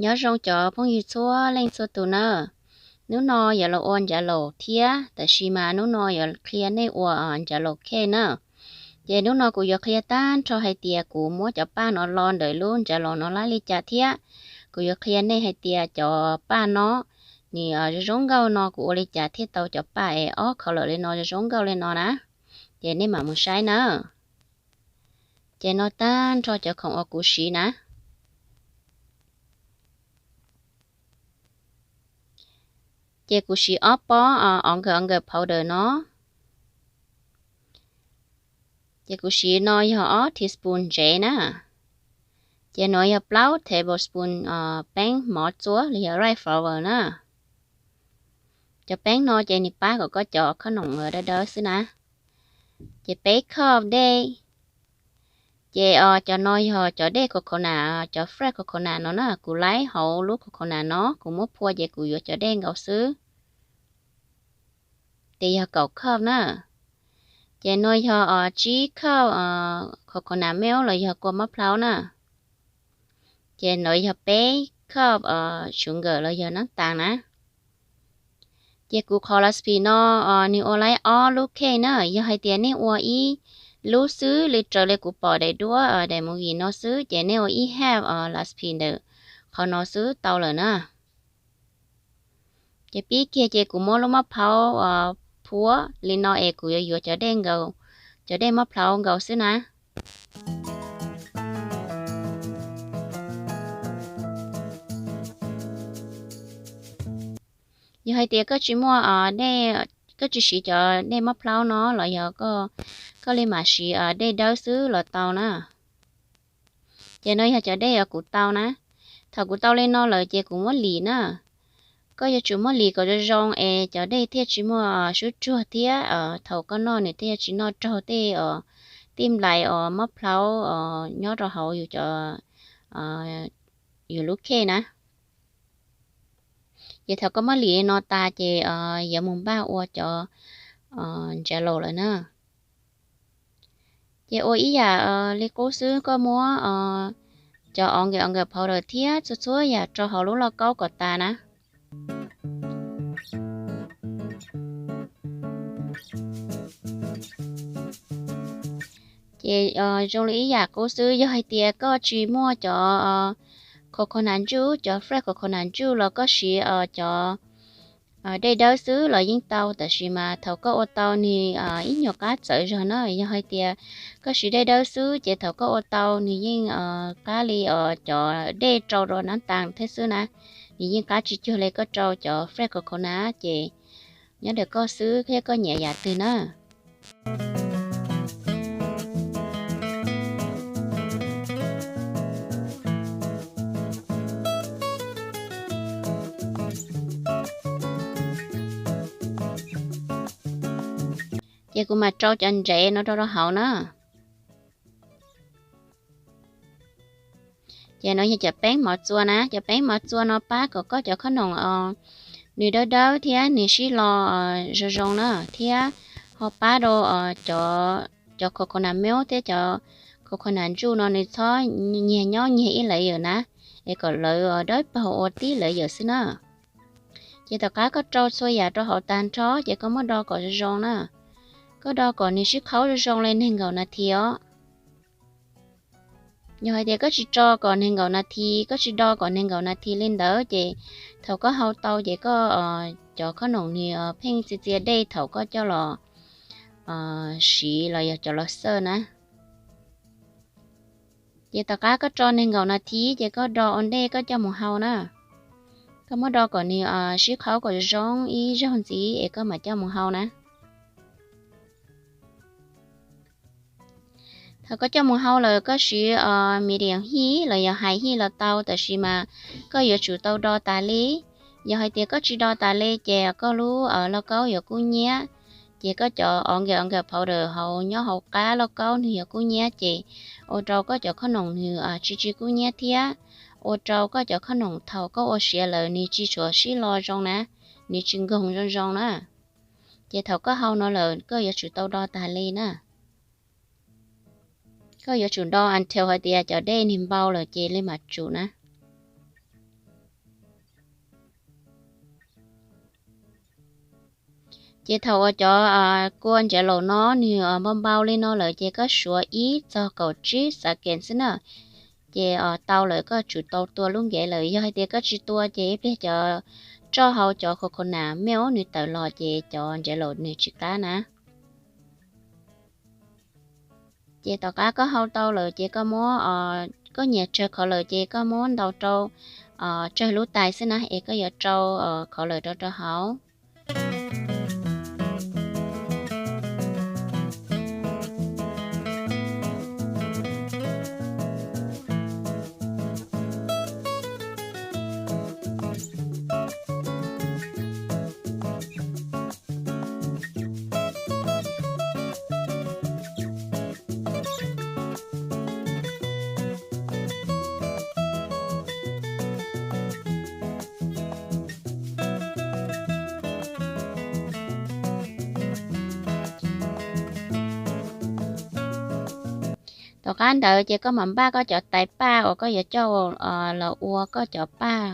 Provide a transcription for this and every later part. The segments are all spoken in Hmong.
Nyob zoo cov phooj ywg txhua leej txhua tus na. Hnub no yuav los ua ncav laus thiab, tab sis mas hnub no yuav qhia nej ua ncav laus cake na. Ces hnub no kuv yuav qhia tag nrho hais tias kuv muab cov paj no lo ntawm lub ncav laus no lab li cas thiab kuv yuav qhia nej hais tias cov paj no nws zoo zoo nkauj no kuv ua li cas thiaj tau cov paj es ob color li no zoo zoo nkauj li no na. Ces nej mam mus saib na. Ces no tag nrho cov khoom uas kuv siv na. Ces kuv siv ob pob o nkawm o nkawm powder no. Ces kuv siv no yog ob teaspoon ntsev na. Ces no yog plaub tablespoon peeb mov txua los yog rice flour na. Cov peeb no ces nws pab kom koj cov khob noom dawb dawb xwb na. Ces peb cup dej. Ces cov no yog cov dej coconut, cov fresh coconut no na, kuv laib hauv lub coconut no, kuv muab phua ces kuv yuav cov dej nkaus xwb. Ces yog kaum cup na. Ces no yog tsib cup coconut milk los yog kua mab plhaub na. Ces no yog peb cup sugar los yog nab tas na. Ces kuv qhov recipe no nws ua laib ob lub cake na, yog hais tias nej ua ib lub xwb li raws li kuv pom daim duab daim movie no xwb ces nej ua ib half recipe ntawm qhov no xwb tau lawm na. Ces pib kiag ces kuv muab lub mab plhaub phua li no es kuv yuav yuav cov dej nkaus, cov dej mab plhaub nkaus xwb na. Yog hais tias koj tsis muaj, koj tsis siv cov dej mab plhaub no los yog koj li mam siv dej dawb xwb los tau na. Ces no yog cov dej uas kuv tau na. Thaum kuv tau li no lawm ces kuv muab lim na. Koj yuav tsum muab lim kom zoo zoo es cov dej thiaj tsis muaj sub ruag thiab thaum koj noj nws thiaj tsis noj raug tej tij nplais uas mab plhaub nyob rau hauv yus cov, yus lub cake na. Ces thaum koj muab lim no tas ces yuav mus npaj ua cov ntsav laus lawm na. Ces ua ib yam li qub xwb, koj muab cov o nkawm o nkawm powder thiab txhua txhua yam rau hauv lub lauj kaub kom tas na. Ces zoo li ib yam qub xwb, yog hais tias koj tsis muaj cov coconut juice, cov fresh coconut juice los koj siv cov dej dawb xwb los yeej tau, tab sis mas thaum koj ua tau nws ib nyuag qab txawv zog na. Yog hais tias koj siv dej dawb xwb ces thaum koj ua tau nws yeej qab li cov dej rau rau nab tas thiab xwb na. Nws yeej qab tsis cuag li koj rau cov fresh coconut ces nyob ntawm koj xwb thiab koj nyiam yam twg na. Ces kuv mam rau cov ntsev no rau rau hauv na. Ces no yog cov peeb mov txua na, cov peeb mov txua no pab kom koj cov khob noom nws dawb dawb thiab nws sib lo zoo zoo na, thiab ho pab rau cov coconut milk thiab cov coconut juice no nws txhob nyiag nyob nyiag ib layers na, es kom lawv dawb paug ua tib layers xwb na. Ces tom qab koj rau txhua yam rau hauv tag nrho ces koj muab do kom zoo zoo na. Koj do kom nws sib qhaub zoo zoo li nees nkaum nas this os. Yog hais tias koj tsis rau kom nees nkaum nas this, koj tsis do kom nees nkaum nas this li ntawd ces thaum koj hau tau ces koj, cov khob noom nws pheej txia txia dej thaum koj coj los siv los yog coj los xawj na. Ces tom qab koj rau nees nkaum nas this ces koj do ua ntej koj coj mus hau na. Koj muab do kom nws sib qhaub kom zoo ib zaug ntxiv es koj mam coj mus hau na. Thaum koj coj mus hau lawm koj siv medium heat los yog high heat los tau, tab sis mas koj yuav tsum tau do tas li. Yog hais tias koj tsis do tas li ces koj lub lauj kaub yuav kub nyiab, ces koj cov o nkawm o nkawm powder hauv nyob hauv qab lauj kaub nws yuav kub nyiab ces ua rau koj cov khob noom nws tsis tsis kub nyiab thiab ua rau koj cov khob noom thaum koj ua siav lawm nws tsis tshua sib lo zoo na, nws tsis nkoog zoo zoo na. Ces thaum koj hau no lawm koj yuav tsum tau do tas li na. Koj yuav tsum do until hais tias cov dej nws npau lawm ces li mam tsum na. Ces thaum uas cov kua ntsev laus no nws npau npau li no lawm ces koj suav ib txog kaum tsib xav kees xwb na. Ces tau lawm, koj tsum tau tua lub nkev lawm. Yog hais tias koj tsis tua ces ib pliag cov roj hauv cov coconut milk nws tawm los ces cov ntsev laus nws tsis qab na. Ces tom qab koj hau tau lawm ces koj muab, koj nyiam tsawg color ces koj muab ntaus rau tsawg lub tais xwb na, es koj yuav rau color rau rau hauv. Tom qab ntawd ces koj mam npaj koj cov tais paj uas koj yuav coj los ua koj cov paj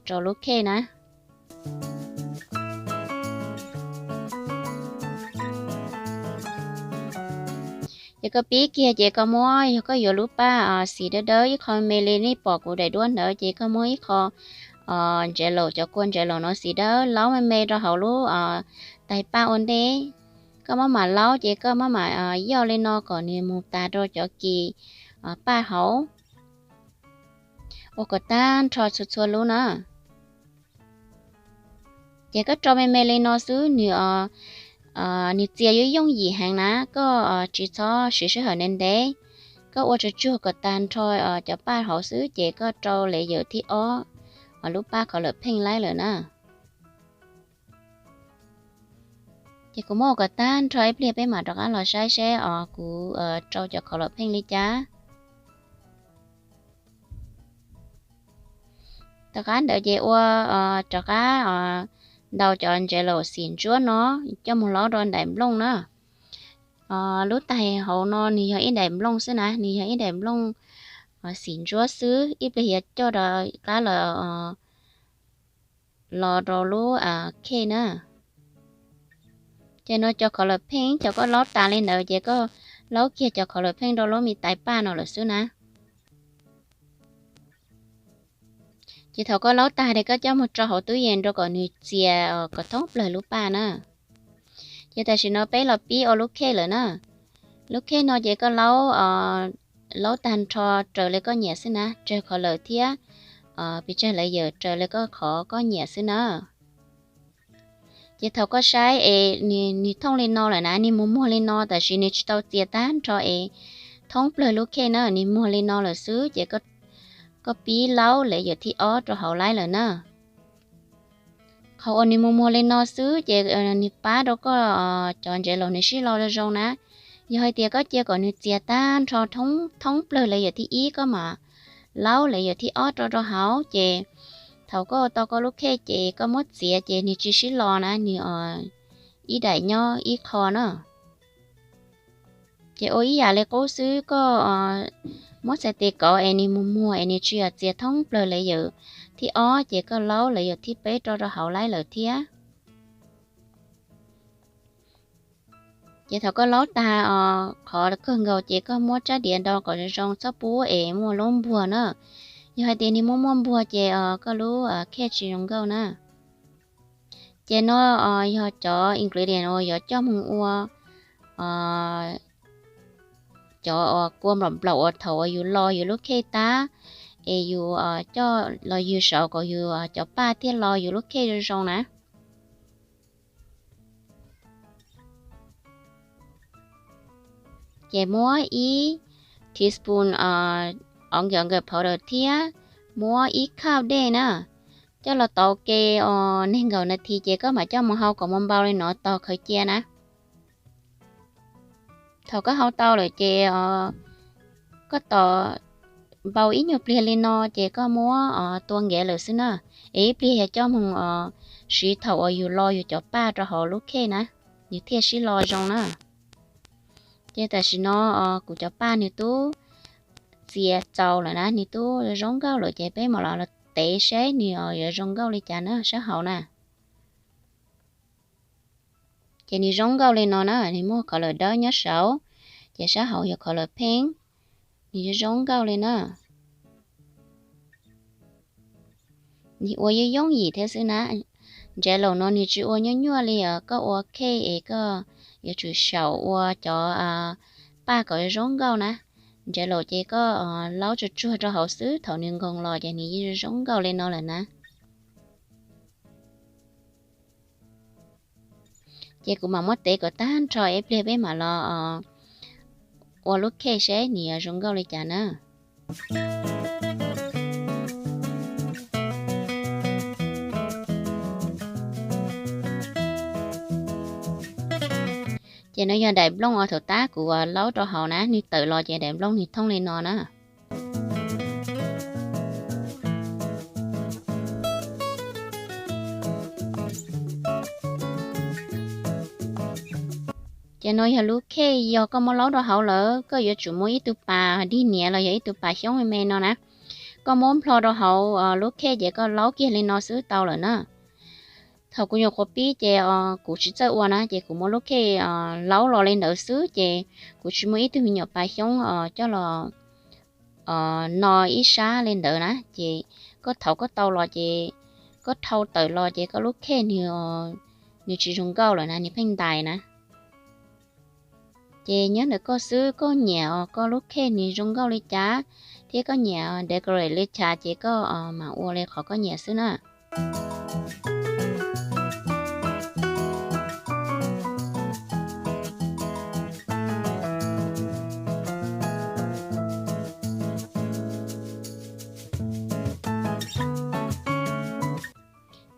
rau lub cake na. Ces koj pib kiag ces koj muab, yog koj yuav lub paj xim dawb dawb ib qho me li nej pom kuv daim duab ntawd ces koj muab ib qho ntsev laus, cov kua ntsev laus no xim dawb laub me me rau hauv lub tais paj ua ntej. Koj maj mam laub ces koj maj mam yoj li no kom nws mus tas rau cov kis paj hauv, ua kom tag nrho txhua txhua lub na. Ces koj rau me me li no xwb nws, nws txias yooj yooj yim heev na, koj tsis txhob siv sij hawm ntev ntev. Koj ua tsuag tsuag kom tag nrho cov paj hauv xwb ces koj rau layer thib ob, lub paj color pink laib lawm na. Ces kuv muab ua kom tag nrho ib pliag peb mam rov qab los saib seb os kuv rau cov color pink li cas. Tom qab ntawd ces ua rov qab ntaus cov ntsev laus xim ntsuab no coj mus laub rau daim nplooj na. Lub tais hauv no nws yog ib daim nplooj xwb na, nws yog ib daim nplooj xim ntsuab xwb, ib pliag yuav coj rov qab los los rau lub cake na. Ces no cov color pink, cov koj laub tas li ntawd ces koj laub kiag cov color pink rau lub me tais paj no lawm xwb na. Ces thaum koj laub tag ces koj coj mus rau hauv tub yees rau kom nws txias kom thoob plawg lub paj na. Ces tam sim no peb los pib ua lub cake lawm na. Lub cake no ces koj laub, laub tag nrho raws li koj nyiam xwb na, tsawg color thiab pes tsawg layer raws li koj qhov koj nyiam xwb na. Ces thaum koj saib es nws thooj li no lawm na, nws mus muag li no, tab sis nws tsis tau txias tag nrho es thoob plawg lub cake na, nws muag li no lawm xwb ces koj pib laub layer thib ob rau hauv laib lawm na. Qhov uas nws mus muag li no xwb ces nws pab rau koj cov ntsev laus nws sib lo zoo zoo na. Yog hais tias koj cia kom nws txias tag nrho thoob plawg layer thib ib, koj mam laub layer thib ob rau rau hauv ces thaum koj ua tau koj lub cake ces koj muab txiav ces nws tsis sib lo na, nws ib daim nyob ib qho na. Ces ua ib yam li qub xwb, koj muab txhais tes kov es nws mus muag es nws tsis yog txias thoob plawg layer thib ob ces koj laub layer thib peb rau rau hauv laib lawm thiab. Ces thaum koj laub tag os qhov kawg nkaus ces koj muab tsab diav do kom zoo zoo, txhob pub es muaj lub npuag na. Yog hais tias nws muaj muaj npuag ces koj lub cake tsis zoo nkauj na. Ces no yog cov ingredient uas yuav coj mus ua cov kua nplaum nplaum uas thaum uas yus lo yus lub cake tab es yus coj los ywg saud kom yus cov paj thiaj lo yus lub cake zoo zoo na. Ces muab ib teaspoon ov nkaum nkawm powder thiab muab ib cup dej na, coj los tau ke nees nkaum nas this ces koj mam coj mus hau kom mus npau li no tos khaws cia na. Thaum koj hau tau lawm ces koj tos npau ib nyuag pliag li no ces koj muab tua nkev lawm xwb na. Es ib pliag yog coj mus siv thaum uas yus lo yus cov paj rau hauv lub cake na, nws thiaj sib lo zoo na. Ces tam sim no kuv cov paj nws twb txias txaus lawm na, nws twb zoo nkauj lawm ces peb mam los tev seb nws yuav zoo nkauj li cas na sab hauv na. Ces nws zoo nkauj li no na, nws muaj color dawb nyob saud, ces sab hauv yog color pink, nws zoo zoo nkauj li na. Nws ua yooj yooj yim thiab xwb na. Ntsev laus no nws tsis ua nyuaj nyuaj li os, koj ua cake es koj yuav tsum xyaum ua cov paj kom zoo nkauj na. Ntsev laus ces koj laub tsuag tsuag rau hauv xwb, thaum nws nkoos los ces nws yeej zoo zoo nkauj li no lawm na. Ces kuv mam muab tev kom tag nrho ib pliag peb mam los ua lub cake seb nws yuav zoo nkauj li cas na. Ces no yog daim nplooj uas thaum tab kuv laub rau hauv na, nws tawm los ces daim nplooj nws thooj li no na. Ces no yog lub cake, yog koj muab laub rau hauv lawm, koj yuav tsum muab ib tug pas dig niam los yog ib tug pas xyoob me me no na, koj muab nplho rau hauv lub cake ces koj laub kiag li no xwb tau lawm na. Thaum kuv nyuam qhuav pib ces kuv tsis txawj ua na, ces kuv muab lub cake laub los li ntawd xwb, ces kuv tsis muaj ib tug me nyuam pas xyoob coj los no ib sab li ntawd na, ces koj thaum koj tau los ces koj dhau tawm los ces koj lub cake nws tsis zoo nkauj lawm na, nws pheej ntais na. Ces nyob ntawm koj xwb, koj nyiam koj lub cake nws zoo nkauj li cas thiab koj nyiam decorate li cas ces koj mam ua li qhov koj nyiam xwb na.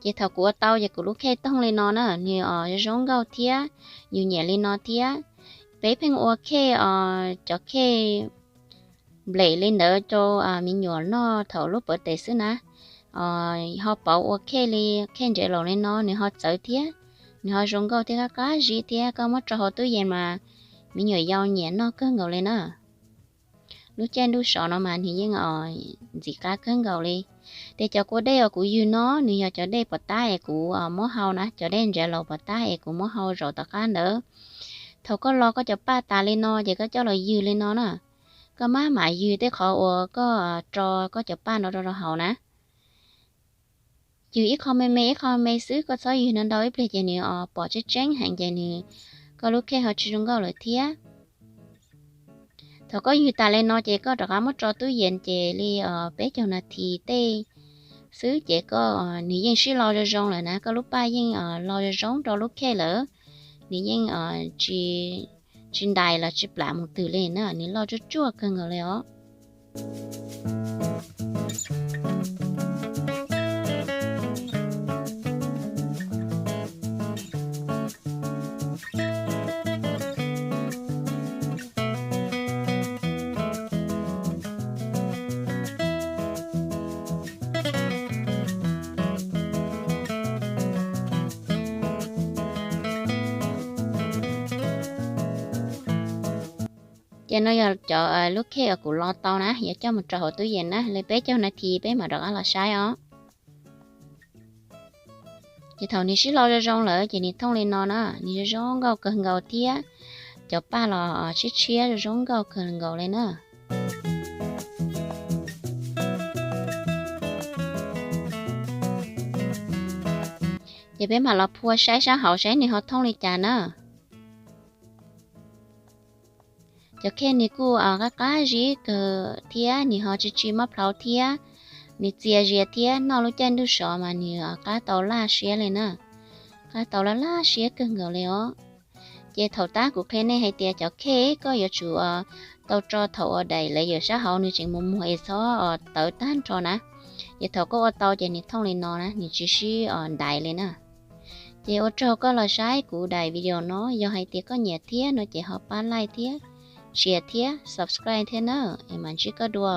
Ces thaum kuv ua tau ces kuv lub cake thooj li no na, nws zoo zoo nkauj thiab, yus nyiam li no thiab. Peb pheej ua cake, cov cake nplem li ntawd rau me nyuam noj thaum lub birthday xwb na. Ho pauv ua cake li, cake ntsev laus li no nws ho txawv thiab, nws ho zoo nkauj thiab qab qab zib thiab, koj muab tso hauv tub yees mas me nyuam yaus nyiam noj kawg nkaus li na. Lub caij ntuj sov no mas nws yeej ntxim qab kawg nkaus li. Ces cov kua dej uas kuv ywg no nws yog cov dej pov tab es kuv muab hau na, cov dej ntsev laus pov tab es kuv muab hau zaum tom qab ntawd. Thaum koj lo koj cov paj tas li no ces koj coj los ywg li no na. Koj maj mam ywg tej qhov uas koj tso koj cov paj no rau rau hauv na. Ywg ib qho me me ib qho me xwb, koj txhob ywg ntau ntau, ib pliag ces nws pom tseeb tseeb heev ces nws, koj lub cake ho tsis zoo nkauj lawm thiab. Thaum koj ywg tas li no ces koj rov qab muab tso tub yees ces li peb caug nas this tej xwb ces koj, nws yeej sib lo zoo zoo lawm na, koj lub paj yeej lo zoo zoo rau lub cake lawm, nws yeej tsis ntais los tsis plam mus twg li na, nws loj tsuaj tsuaj kawg nkaus li os. Ces no yog cov lub cake uas kuv lo tau na, yuav coj mus rau hauv tub yees na, li peb caug nas this peb mam rov qab los saib os. Ces thaum nws sib lo zoo zoo lawm ces nws thooj li no na, nws zoo zoo nkauj kawg nkaus thiab, cov paj los tshiab tshiab zoo zoo nkauj kawg nkaus li na. Ces peb mam los phua saib sab hauv saib nws ho thooj li cas na. Cov cake nws kuj qab qab zib kawg thiab nws ho tsis tsis mob plhaub thiab, nws txias zias thiab noj lub caij ntuj sov mas nws qab tau laj siab li na, qab tau laj laj siab kawg nkaus li os. Ces thaum tab kuv qhia nej hais tias cov cake koj yuav tsum tau tso thaum uas daim layer sab hauv nws tseem muag muag es txhob tawv tag nrho na. Ces thaum koj ua tau ces nws thooj li no na, nws tsis sib ntais li na. Ces ua tsaug koj los saib kuv daim video no, yog hais tias koj nyiam thiab no ces ho pab like thiab, share thiab, subscribe thiab na, es mam ntsib koj dua.